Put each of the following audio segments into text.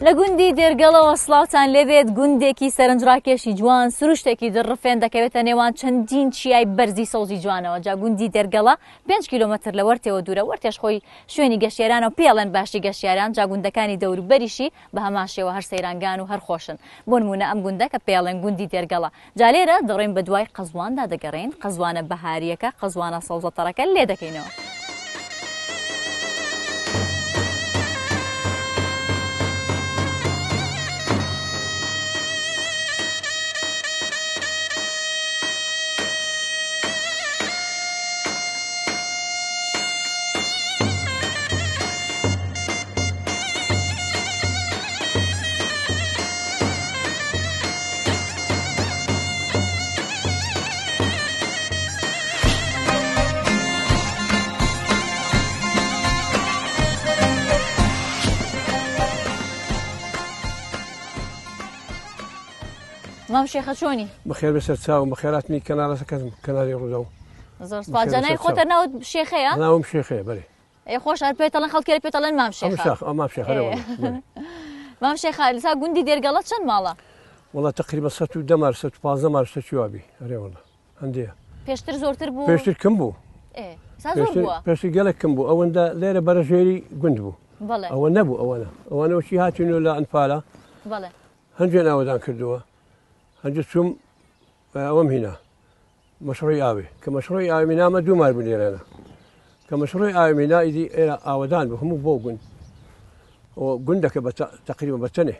لە گوندی دێرگەڵەوە سڵاوتان لێبێت گوندێکی سەرنجڕاکێشی جوان سروشتێکی دڕفێن دەکەوێتە نێوان چەندین چیای بەرزی سەوزی جوانەوە جا گوندی دێرگەڵە 5 کیلۆمەتر لە وەرتێوە دوورە وەرتێش خۆی شوێنی گەشتیارانە و پێڵێن باشی گەشتیاران جا گوندەکانی دەوروبەریشی بە هەمان شێوە هەر سەیرانگان و هەر خۆشن بۆ نمونە ئەم گوندە کە پێڵێن گوندی دێرگەڵە جا لێرە دەڕۆین بەدوای قەزواندا دەگەڕێین، قەزوانە بەهارییەکە، قەزوانە سەوزە تەڕەکە لێ دەکەینەوە. مام شێخە چۆنی؟ بەخێر بێ سەرچاوم بەخێراتنی کەنارەکەم کەناری ڕووداو. زۆر سپاس جا ناوی خۆتە ناوت شێخەیە؟ ناوم شێخەیە بەرێ. ئێ خۆش هەر پێتەڵێن خەڵکی لە پێتەڵێن مام شێخە. شاخ مام شێخە مام شێخە لەسا گوندی دێرگەڵە چەند ماڵە؟ وەڵا تقریبا 110 مار 115 مار شتێکی وابی ئەرێ وەڵا هەندەیە. پێشتر زۆرتر بوو؟ پێشتر کەم بوو. پێشتر گەلێک کەم بوو ئەوەندە لێرە بەرەژێری گوند بوو. ئەوە نەبوو ئەوەنە ئەوانەوە چی هاتوینەوە لە ئەنفالە هەنجێ ناوەدان کردووە هەنجە چوم ئەوەم هینا مەشڕوعی ئاوێ کە مەشڕوعی ئاوی مینامە دوو مار بوو لێرەنا کە مەشڕوعی ئاوی مینا ئیدی ئێرە ئاوەدان بوو هەموو بۆ گوند گوندەکە بە تقریبا بە تەنێ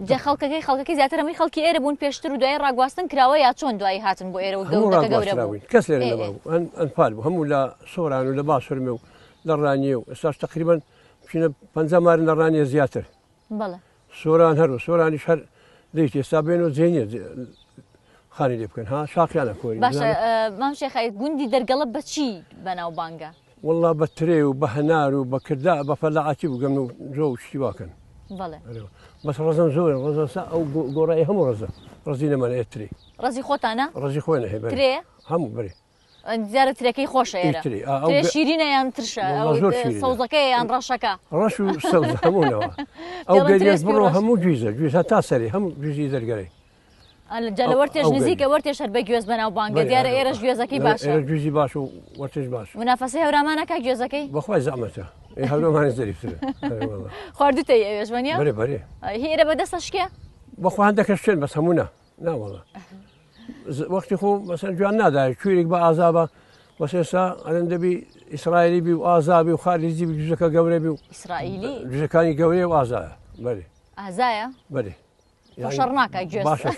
جا خەڵکەکەی خەڵکەکەی زیاتر هەمووی خەڵکی ئێرە بوون پێشتر و دوایی ڕاگواستن کراوە یا چۆن دوایی هاتن بۆ ئێرە و گەورەکە گەورە بوو کەس لێرە نەمابوو ئەنفال بوو هەموو لە سۆران و لە باشورمێ و لە ڕانیە و ئێستاش تقریبا بچینە 50 مار لە ڕانیە زیاتر بەڵێ. سۆران هەر و سۆرانیش هەر دەیشت ئێستا بێن و جێ نییە خانی لێ بکەن ها شاخیانە کۆری باشە مام شێخ گوندی دەرگەڵە بەچی بەناوبانگە؟ والله بە ترێ و بە هەنار و بە کردا بە فەلاعاتی بگەن و جۆ و شتی واکەن بەڵێ بەس ڕەزم زۆر ڕەزە ئەو گۆڕای هەموو ڕەزە ڕەزی نەمانە ترێ ڕەزی خۆتانە ڕەزی خۆیانە هەیە ترێ هەموو بەرێ دیارە ترێکەی خۆشە ئێرە ترێ شیرینە یان ترشە سەوزەکەیە یان ڕەشەکە؟ ڕەش و سەوز هەموونەوە ئەو گەریەش بڕۆ هەموو گویزە گویز هەتا سەری هەموو گویزی دەرگەرەی جا لە وەرتێش نزیکە وەرتێش هەر بە گوێز بەناو بانگە دیارە ئێرەش گوێزەکەی باشە گویزی باش و وەرتێش باش منافەسەی هەورامانەکە گوێزەکەی بەخوای زەحمەتە هەورامانی زەریفترە خواردوتەی ئەوێش وەنیە بەرێ بەرێ هی ئێرە بەدەستە شکێ بەخوا هەندەکە شوێن بەس هەموو نا ناوەڵا وەختی خۆ مەسەن جوان نادای کوێرێک بە ئازابە بەس ئێستا ئەلەن دەبی ئیسرائیلی بی و ئازابی و خارجی بی جوزەکە گەورە بی و ئیسرائیلی جوزەکانی گەورەیە و ئازایە بەێ ئازایە بەێ شەڕ ناکە گوێ باشە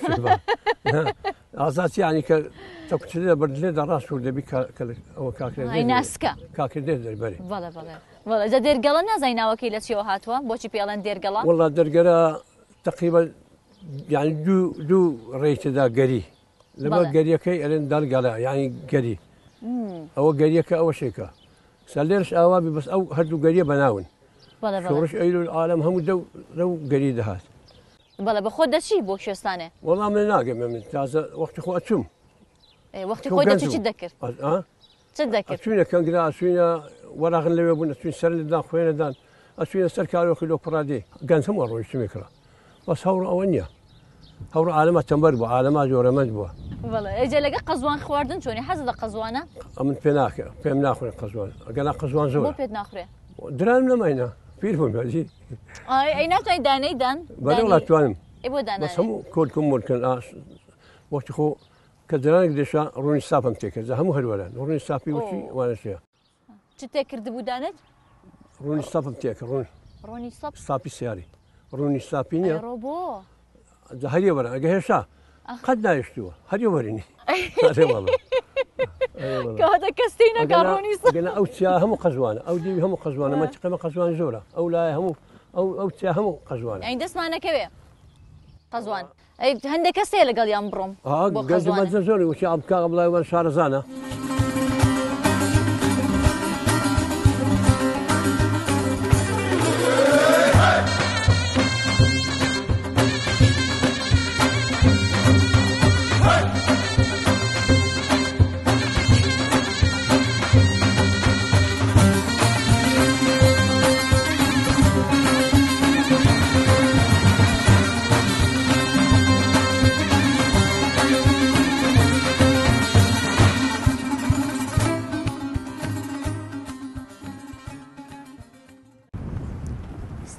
ئازاد یانی کە تەکوتلێ بەردلێ دەڕاست و دەبی ئەوە کاکرێ ناسکە کاکردێ دەربەرێ بەڵێ بەڵێ بەڵێ جا دێرگەڵە نازای ناوەکەی لە چیەوە هاتووە بۆچی پێڵەن دێرگەڵە وەڵا دەرگەرە تقریبا یعنی دوو دوو ڕێی تێدا گەری لەبەر گەریەکەی ئەلێن دەرگەڵە یعنی گەری ئەوە گەریەکە ئەوە شێکە سا لێرش ئاوا بی بەس ئەو هەردوو گەریە بەناون شۆڕش ئەیلول عالەم هەموو دەو لەو گەری دەهات. بەڵێ بە خۆت دەچی بۆ کوێستانێ؟ وەڵا من ناگەم من تازە وەختی خۆ ئەچوم. وەختی خۆی دەچوو چیت دەکرد؟ چت دەکرد؟ ئەچوینە کەنگرا ئەچوینە وەراغن لەوێ بوون ئەچوین سەر لەدان خوێنەدان ئەچوینە سەر کارۆخی لۆ کوڕادێ گەنج هەموو ڕۆیشتمێ کڕا بەس هەوڕ ئەوە نییە هەوڕ عالەمە تەمبەر بوو عالەما جۆرەمەند بووە. بەڵێ ئەجا لەگە قەزوان خواردن چۆنی حەزت لە قەزوانە؟ ئەمن پێ ناکە پێم ناخورێ قەزوان ئەگەنا قەزوان زۆر بۆ پێت ناخورێ؟ درانم نەماینە پیر بووم بەجی. ئای ئەی ناتوانانی دانەی دان؟ بەڵێ وڵا توانم ئەی بۆ دانە بەس هەموو کۆلکم مۆلکن ئاش وەختی خۆ کە جەرانێک دێشا ڕوونی ساپم تێکرد جا هەموو هەروەران ڕوونی ساپی وچی وانەشەیە. چ تێکردبوو دانت؟ ڕوونی ساپم تێکرد ڕوون. ڕۆنی ساپ؟ ساپی سیاری ڕوونی ساپی نییە؟ ڕۆ بۆ؟ جا هەریە وەرە ئەگە هێشا قەت نایشتووە هەریە وەرینی. کەواتە کەس تێی نەکا ڕۆنی ساپ. ئەگەنا ئەو چیا هەموو قەزوانە ئەو دیوی هەموو قەزوانە مەنتیقەمە قەزوان زۆرە ئەو لایە هەموو ئەو ئەو چیا هەموو قەزوانە. یانی دەستمان نەکەوێ قەزوان. ئەی هەندێک کەس هەیە لەگەڵیان بڕۆم بۆ قەزوانە. زۆر وتی ئەم کاک عەبدوڵای وەن شارەزانە.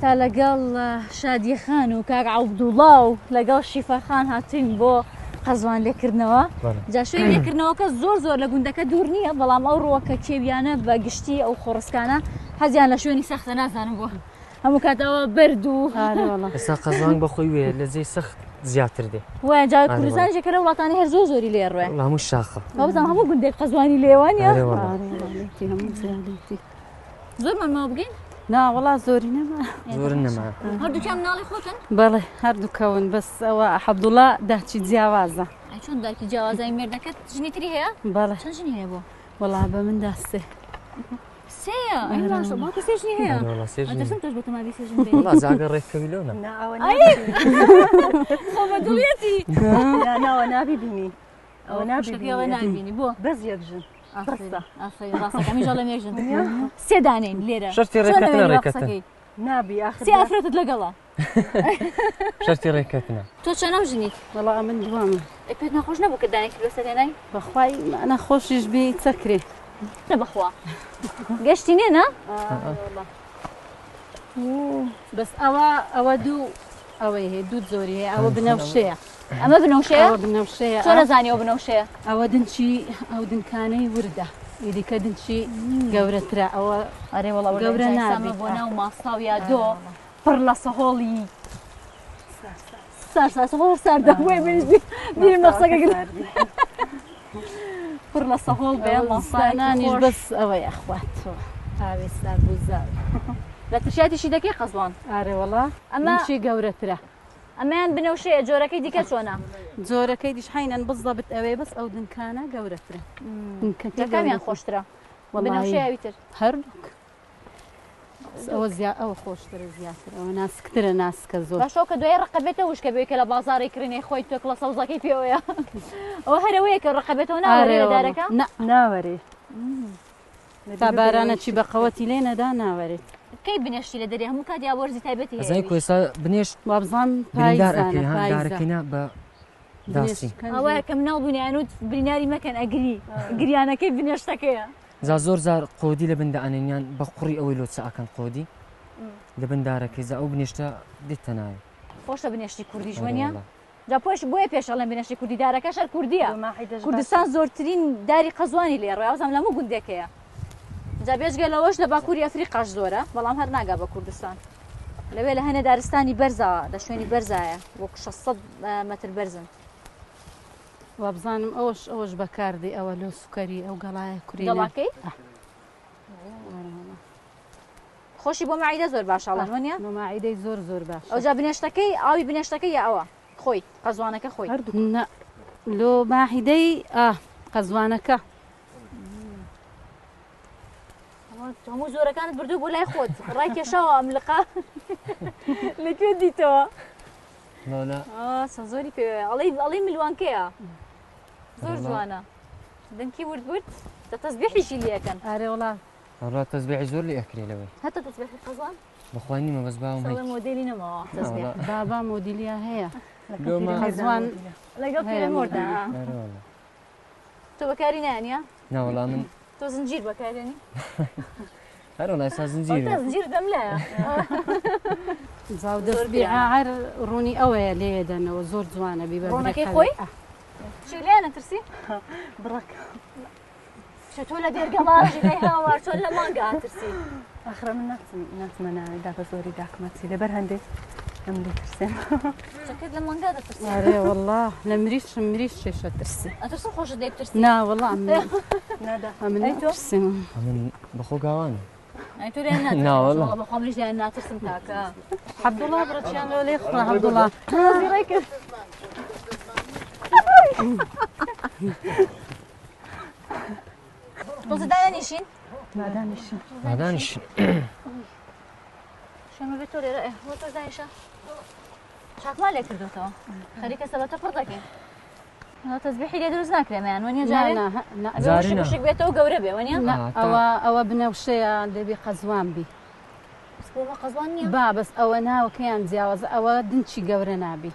ئێستا لەگەڵ شادیە خان و کاک عەبدوڵا و لەگەڵ شیفا خان هاتوین بۆ قەزوان لێکردنەوە جا شوێن لێکردنەوەکە زۆر زۆر لە گوندەکە دوور نییە بەڵام ئەو ڕووەکە کێویانە بە گشتی ئەو خۆڕسکانە حەزیان لە شوێنی سەختە نازانم بۆ هەموو کاتەوە بەرد و ئێستا قەزوان بەخۆی وێ لە جێی سەخت زیاتر دێ وایە جا کوردستانیش کە لە وڵاتانی هەر زۆر زۆری لێ ڕوێ هەموو شاخە وابزانم هەموو گوندێک قەزوانی لێوانە زۆرمان ماوە بگەین؟ نا وەڵا زۆری نەما. زۆر نەما. هەردووکیان مناڵی خۆتن؟ بەڵێ هەردوو کەون بەس ئەوە عەبدوڵا داچی جیاوازە. ئەی چۆن داکی جیاوازای مێردەکەت ژنی تری هەیە؟ بەڵێ. چەند ژنی هەیە بۆ؟ وەڵا بە مندا سێ. سێیە؟ ئەی باشە باوکە سێ ژنی هەیە؟ وەڵا سێ ژنی. ئەترسم تۆش بەتەما بی سێ ژن بێ. وەڵا جاگە ڕێککەوی لۆ نا. نا ئەوە ئەی خۆ بە دڵیەتی. نا نا ئەوە نابی بینی. ئەوە نابی ئەوە نابینی بۆ؟ بەس یەک ژن. سێ دانێین لێرە شەرتی ڕێکەتنە ڕێکەتن نابی ئاخر سێ ئافرەتت لەگەڵە شەرتی ڕێکەتنە تۆ چەنەم ژنیت وەڵا ئەمن دووەمە ئەی پێت ناخۆش نەبوو کە دانێکی لەسەر هێنای بەخوای نەخۆشیش بی چەکرێ نە بەخوا گەشتی نێ نا بەس ئەوە ئەوە دوو ئەوەی هەیە دوو جۆری هەیە ئەوە بنەوشەیە ئەمە بنەوشەیە؟ ئەوە بنەوشەیە. چۆن ئەزانی ئەوە بنەوشەیە؟ ئەوە دنچی ئەو دنکانەی وردە ئیدیکە دنچی گەورەترە ئەوە ئەرێ وەڵا وردە گەورە ئینجا ئێستا نابیت. ئەمە بۆ ناو ماساو یا دۆ پڕ لە سەهۆڵی سار سار سەهۆڵ ساردە بۆیە منیش بیرم لە قسەکە کرد پڕ لە سەهۆڵ بێ ماسایەکی زستانانیش خۆش بەس ئەوەی ئەخواتەوە ئاوێ سارد و زاوێ لە ترشیاتیشی دەکەی قەزوان ئارێ وەڵا ئەمە دنچی گەورەترە ئەمەیان بنەوشەیە جۆرەکەی دیکە چۆنە؟ جۆرەکەی دیش حەینەن بزەبت ئەوێ بەس ئەو دنکانە گەورەترە دنکەکەی لە کامیان گەورەترە. خۆشترە؟ وەڵایی بنەوشەیە ئەوی تر؟ هەردووک بەس ئەوە زیا ئەوە خۆشترە زیاتر ئەوە ناسکترە ناسکە زۆر. باشە ئەو کە دوای ڕەقە بێتەوە وشکە بێ کە لە بازاڕی کڕینەی خۆی تۆکڵە سەوزەکەی پێوەیە ئەوە هەر ئەوەیە کە ڕەقە بێتەوە ناوەرێ ئارێ لە وەڵا دارەکە؟ نا ناوەرێ. تا بارانە چی بە قەوەتی لێ نەدا ناوەرێت. کەی بنێشتی لە دەرێ هەموو کات یا وەرزی تایبەتی هەیە ئەزانی ئەویش؟ کوێستا بنێشت وابزانم بریندار پایزانە ئەکەی ها پایزە دارەکەی نا بە داسی بنێشت کەنجی ئەوە کە مناڵ بووین ئەیانوت بریناری مەکەن ئەگری گریانەکەی بنێشتەکەیە. جا زۆر جار قۆدی لە بن دائەنێن یان بە قوڕی ئەوەی لۆچە ئەکەن قۆدی لە بن دارەکەی جا ئەو بنێشتە دێتە ناوێ. خۆشە بنێشتی کوردیش ئەرێ وەنیە؟ وەڵا. جا پۆش بۆیە پێش ئەڵێن بنێشتی کوردی دارەکەش هەر کوردیە بۆ ماحیدەش کوردستان باشە. زۆرترین داری قەزوانی لێ ڕۆیە وازانم لە هەموو گوندێک هەیە جا بێجگە لەوەش لە باکووری ئەفریقاش زۆرە بەڵام هەر ناگا بە کوردستان لەوێ لە هەنێ دارستانی بەرزا لە شوێنی بەرزایە وەک 600 مەتر بەرزن. وابزانم ئەوەش ئەوەش بەکاردێ ئەوە لۆ سوکەری ئەو گەڵایە کورینە. گەڵاکەی؟ خۆشی بۆ مەعیدە زۆر باشە ئەڵێن وەنیە؟ بۆ مەعیدەی زۆر زۆر باشە. ئەوجا بنێشتەکەی ئاوی بنێشتەکەی یا ئەوە خۆی قەزوانەکە خۆی؟ هەردوو نا لۆ ماحیدەی ئا قەزوانەکە. هەموو زۆرەکانت بردوو بۆ لای خۆت ڕای کێشاوە ئەم لقە لەکوێ دیتەوە؟ زۆری پێوەیە ئەڵێی ئەڵێی ملوانکەیە زۆر جوانە دەنکی ورد ورد دە تەسبیحیشی لێ ئەکەن. ئارێ وەڵا. وەڵا تەسبیحی زۆر لێ ئەکرێ لەوەی. هەتە تەسبیحی قەزوان؟ بەخوای نیمە بەس باوم هەیە. سەڵێ مۆدێلی نەماوە تەسبیح. بابا مۆدیلیا هەیە. قەزوان لەگەڵ پیرەمۆردا. تۆ بەکاری نایەنی ها؟ نا وەڵا من تۆ زنجیر بەکارێنی؟ هەر وەڵا ئێستا زنجیر. ئەوەتا زنجیر دەم لایە. جا و دەستبیحە هەر ڕوونی ئەوەیە لێیە دەنەوە زۆر جوانە بی بە ڕوونەکەی خۆی؟ چی لێیان ئەترسی؟ بڕەکە. چۆ تۆ لە دێرگەڵا ژیرای هاوار چۆن لە مانگا ئەترسی؟ ئاخرە من ناچم ناچمە ناوێ دا بە زۆری داکم ئەچی لەبەر هەندێ ئەم لێ ترسێم. چەکەت لە مانگا دەترسی؟ ئەرێ وەڵا لە مریشم مریشێش ئەترسی. ئەترسم خۆشت لێ بترسی؟ نا وەڵا ئەمن ئەمن ئەی تۆ؟ ناترسم. ئەمن بەخۆ گاوانم. ئەی تۆ لێیان ناترسی؟ نا وەڵا. وەڵا بەخوا منیش لێیان ناترسم کاکە. عەبدوڵا بڕەچیان لۆ لێ خوا عەبدوڵا. ڕازی ڕێی کرد. تۆزە دانیشین؟ دانیشین. دانیشین. شوێنمە بێت تۆ لێرە ئێ بۆ تۆش دانیشە. چاکمان لێ کردوتەوە. خەریکە سەبەتە پڕ دەکەین. تەزبیحی لێ دروست ناکرێ مەیان وەنیە جارێ؟ نا نا ئەبێ وشک وشک بێتەوە گەورە بێ وەنیە؟ نا ئەوە ئەوە بنەوشەیە دەبی قەزوان بی. بەس بۆ مە قەزوان نییە؟ با بەس ئەوە ناوەکەیان جیاوازە ئەوە دنچی گەورە نابی.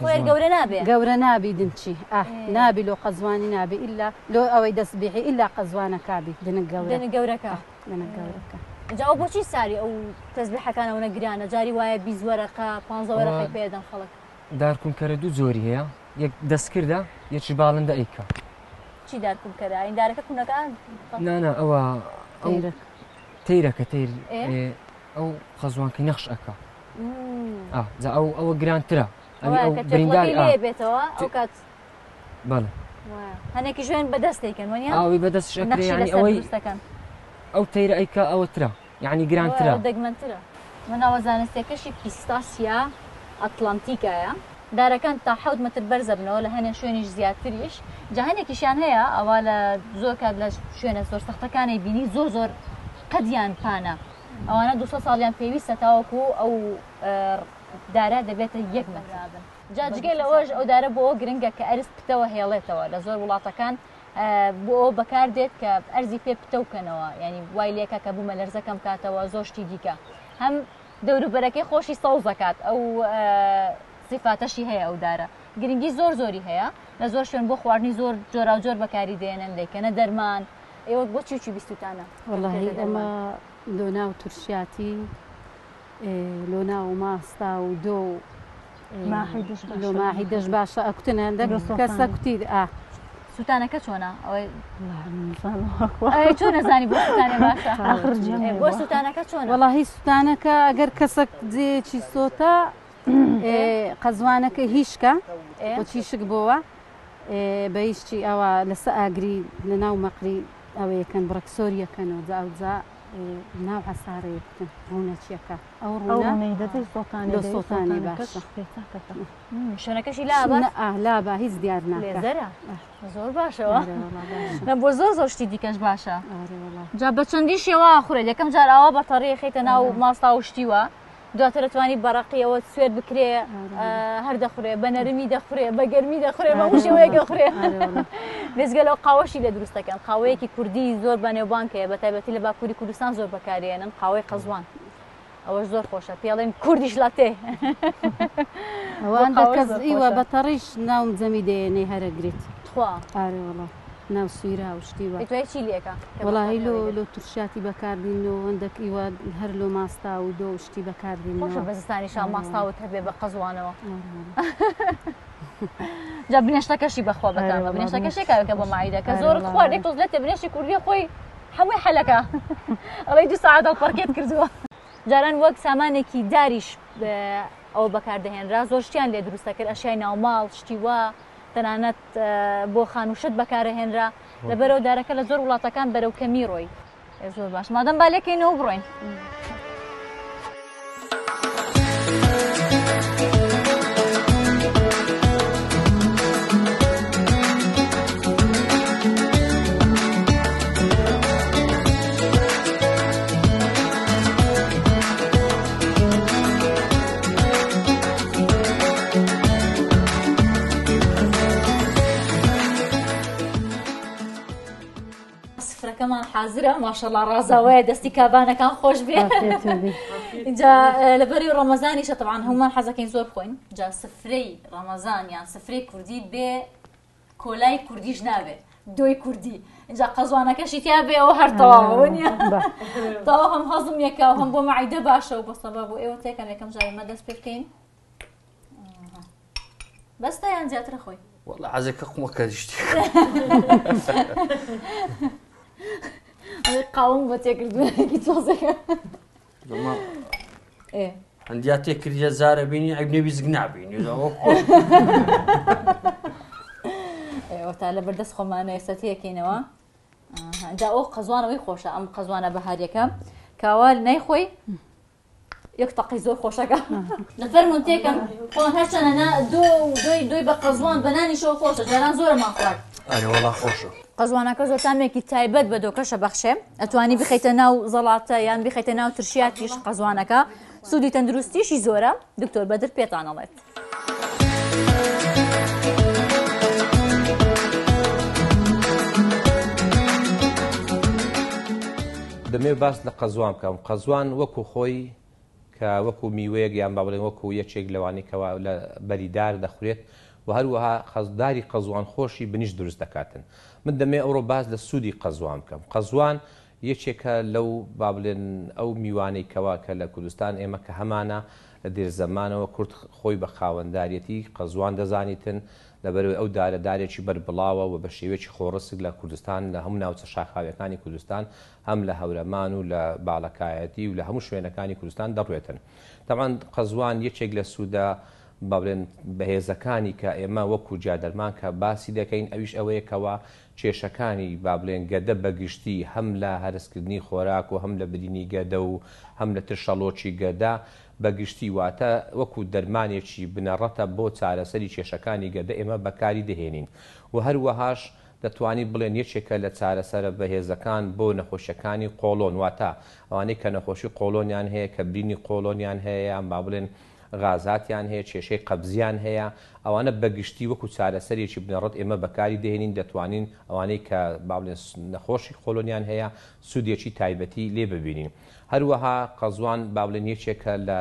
خۆی گەورە نابێ؟ گەورە نابی دنچی ئاه نابی لۆ قەزوانی نابی ئیلا لۆ ئەوەی دەسبیحی ئیلا قەزوانەکە بی دنک گەورە. دنک گەورەکە. دنک گەورەکە. جا ئەو بۆچی ساری ئەو تەزبیحەکان ئەونە گرانە جاری وایە 20 وەرەقە 15 وەرەقەی پێدەن خەڵک. دارکونکەرە دوو جۆری هەیە یەک دەستکردە یەکیش باڵندە ئەیکا. چی دارکونکەرە ئەین دارەکە کونەکە؟ نا نا ئەوە ئەو تەیرەکە تەیر ئەو قەزوانکەی نەخش ئەکا. ئا جا ئەو ئەوە گرانترە ئەوی ئەو بریندار لێ بێتەوە ئەو کات بەڵێ هەنێکی ژوێن بەدەست دەیکەن وەنیە؟ ئاوی بەدەستش ئەکرێ یانی ئەوەی ئەو تەیرە ئەیکا ئەوە ترە یانی گرانترە دەگمەنترە. ناوە زانستیەکەشی پیستاسیا ئەتلانتیکایە. دارەکان تا حەوت مەتر بەرز ئەبنەوە لە هەنێ شوێنیش زیاتریش جا هەنێکیشیان هەیە ئەوا لە زۆر کات لە شوێنە زۆر سەختەکانەی بینی زۆر زۆر قەدیان پانە ئەوانە 200 ساڵیان پێویستە تاوەکو ئەو دارە دەبێتە یەک مەتر. جا جگە لەوەش ئەو دارە بۆ ئەوە گرنگە کە ئەرز پتەوە هێڵێتەوە لە زۆر وڵاتەکان بۆ ئەوە بەکار دێت کە ئەرزی پێ پتەو کەنەوە یانی وای لێکە کە بوومەلەرزە کەم کاتەوە زۆر شتی دیکە هەم دەوروبەرەکەی خۆشی سەوزەکات ئەو سیفاتەشی هەیە ئەو دارە گرنگی زۆر زۆری هەیە لە زۆر شوێن بۆ خواردنی زۆر جۆراوجۆر بەکاری دێنن دەیکەنە دەرمان ئێوە بۆ چی و چی بیستوتانە وەڵاهی ئەمە لۆنا و تورشیاتی لۆ ناو ماستا و دۆ و لۆ ماهی دەش باشە ئەکوتن هەندەک کەسە کوتی ئا سوتانەکە چۆنە ئەوەی ئەی چۆن نەزانی بۆ سوتانێ باشە بۆ سوتانەکە چۆنە وەڵاهی سوتانەکە ئەگەر کەسەک جێیەکی سۆتا قەزوانەکە هیشکە بۆ چیشک بۆوە بە هیچی ئەوە لەسە ئاگری لە ناو مەقری ئەوەیەکەن بڕەک سۆریەکەنەوە جا ئەوجا ناو عەسارەیە کوتن ڕوونەچیەکە ئەو ڕوونەی دەدەی سۆتانی لۆ سۆتانی باشە شوێنەکەشی لابا لابا هیچ دیار ناکە لێزەرە زۆر باشەوە نە بۆ زۆر زۆر شتی دیکەش باشە جا بە چەندی شێوە خورێت یەکەم جار ئاوا بە تەڕی خەیتە ناو ماستا و شتیوە دواتر ئەتوانی بەڕەقیەوە سوێر بکرێ هەر دەخورێ بە نەرمی دەخورێ بە گەرمی دەخورێ بە هەموو شێوەیەک دەخورێ بێجگە لەو قاوەشی لێ دروست دەکەن قاوەیەکی کوردی زۆر بەنێوبانگ هەیە بە تایبەتی لە باکووری کوردستان زۆر بەکارێنن قاوەی قەزوان ئەوەش زۆر خۆشە پێڵێن کوردیش لاتێ ئەوان کەس ئیوە بە تەڕیش ناوم جەمی دێنێ هەرەگریت تخوا ئارێ وەڵا ناو سویرا و شتی وا. دوای چی لێکە؟ وەڵاهی لۆ لۆ تورشیاتی بەکاردین و هەندەک ئیوە هەر لۆ ماستا و دۆ و شتی بەکاردین. خۆشە بە زستانیشا ماستاوت هەبێ بە قەزوانەوە. جا بنێشتەکەشی بەخوا بەتامە بنێشتەکەشی کاکە بۆ مەعیدە کە زۆرت خوارد یەک تۆز لەتێ بنێشتی کوردیە خۆی هەمووی حەلەکە ئەڵێی دوو سەعات هەڵپەڕکێت کردووە. جاران وەک سامانێکی داریش ئەوە بەکاردەهێنرا زۆر شتیان لێ دروست دەکرد ئەشیای ناوماڵ شتی وا تەنانەت بۆ خانوو شت بەکارەهێنرا لەبەرەوە دارەکە لە زۆر وڵاتەکان بەرەو کەمی ڕۆی. زۆر باش مادەم با لێکەینەوە بڕۆین. سفرەکەمان حازرە ماشەڵا ڕازاوەیە دەستی کابانەکان خۆش بێ جا لەبەری ڕەمەزانیشە طبعا هەمومان حەزەکەین زۆر بخۆین جا سفرەی ڕەمەزان یان سفرەی کوردی بێ کۆلای کوردیش نابێ دۆی کوردی اینجا قەزوانەکەشی تیا بێ ئەوە هەر تەواوە نییە تەواو هەم هەزم یەکە و هەم بۆ مەعیدە باشە و بۆ سەبا بۆ ئێوە تێکەم یەکەم جار ئێمە دەست پێ بکەین بەستە یان زیاترە خۆی والله عزەکە قومەکە شتێک قاوم بۆ تێکردوەکی تۆزەکە هەندیا تێکردە زارە بینی عیب نەبی زگ نابینی ئێوە تا لە بەردەست خۆمانە ئێستا تێکەینەوە جا ئەو قەزوانەوەی خۆشە ئەم قەزوانە بەهاریەکە کاوە نایخۆی یەک تەقی زۆر خۆشەکە دەفەرمونون تێکەم خۆن هەرچەنە نا دۆ دۆی دۆی بە قەزوان بەنانیشەوە خۆشە جاران زۆرمان خوارد ئەرێ وەڵا خۆشە. قەزوانەکە زۆر تامێکی تایبەت بە دۆکەشە بەخشێ ئەتوانی بخەیتە ناو زەڵاتە یان بخەیتە ناو ترشیاتیش قەزوانەکە سوودی تەندروستیشی زۆرە دکتۆر بەدر پێتان ئەڵێت. دەمەوێت باس لە قەزوان بکەم قەزوان وەکو خۆی کە وەکو میوەیەک یان با بڵێین وەکو یەکێک لەوانەی کەوا لە بەری دار دەخورێت و هەروەها داری قەزوان خۆشی بنیشت دروست دەکاتن. من دەمەوێت ئەوڕۆ باس لە سوودی قەزوان بکەم. قەزوان یەکێکە لەو با بڵێن ئەو میوانەی کەوا کە لە کوردستان ئێمە کە هەمانە لە دێرزەمانەوە کورد خۆی بە خاوەنداریەتی قەزوان دەزانیتن لەبەرئەوەی ئەو دارە دارێکی بەربڵاوە و بە شێوەیەکی خۆڕسک لە کوردستان لە هەموو ناوچە شاخاویەکانی کوردستان هەم لە هەورەمان و لە باڵەکایەتی و لە هەموو شوێنەکانی کوردستان دەڕوێتن. تەبعەن قەزوان یەکێک لە سوودە با بڵێن بەهێزەکانی کە ئێمە وەکو جیادەرمان کە باسی دەکەین ئەویش ئەوەیە کەوا کێشەکانی با بڵێن گەدە بە گشتی هەم لە هەرسکردنی خۆراک و هەم لە برینی گەدە و هەم لە ترشەڵۆکی گەدە بە گشتی واتە وەکو دەرمانێکی بنەڕەتە بۆ چارەسەری کێشەکانی گەدە ئێمە بەکاری دەهێنین و هەروەهاش دەتوانین بڵێن یەکێکە لە چارەسەرە بەهێزەکان بۆ نەخۆشیەکانی قۆڵۆن واتە ئەوانەی کە نەخۆشی قۆڵۆنیان هەیە کە برینی قۆڵۆنیان هەیە یان با بڵێن غازاتیان هەیە کێشەی قەبزیان هەیە ئەوانە بەگشتی وەکو چارەسەرێکی بنەڕەت ئێمە بەکاری دەهێنین دەتوانین ئەوانەی کە با بڵێن نەخۆشی قۆڵۆنیان هەیە سوودێکی تایبەتی لێ ببینین. هەروەها قەزوان با بڵێن یەکێکە لە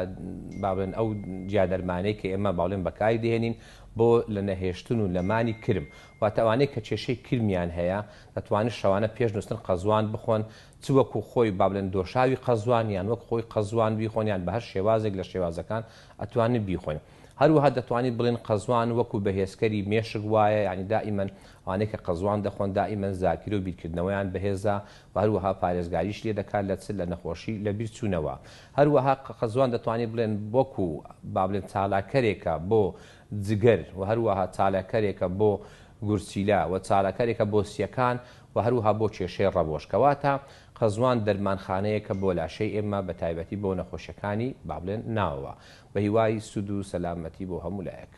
با بڵێن ئەو جیادەرمانەی کە ئێمە با بڵێن بەکاری دەهێنین بۆ لە نەهێشتن و نەمانی کرم واتە ئەوانەی کە کێشەی کرمیان هەیە دەتوانن شەوانە پێش نووستن قەزوان بخۆن چ وەکو خۆی با بڵێن دۆشاوی قەزوان یان وەک خۆی قەزوان بیخۆن یان بە هەر شێوازێک لە شێوازەکان ئەتوانن بیخۆن. هەروەها دەتوانیت بڵێن قەزوان وەکو بەهێزکەری مێشک وایە یانی دائیمەن ئەوانەی کە قەزوان دەخۆن دائیمەن زاکیرە و بیرکردنەوەیان بەهێزە و هەروەها پارێزگاریش لێ دەکات لە چ لە نەخۆشی لە بیر چوونەوە هەروەها قەزوان دەتوانیت بڵێن وەکو با بڵێن چالاکەرێکە بۆ جگەر و هەروەها چالاکەرێکە بۆ گورچیلە و چالاکەرێکە بۆ سیەکان و هەروەها بۆ کێشەی ڕەبۆش کەواتە قەزوان دەرمانخانەیەکە بۆ لاشەی ئێمە بە تایبەتی بۆ نەخۆشیەکانی با بڵێن ناوەوە بە هیوای سود و سەلامەتی بۆ هەموو لایەک.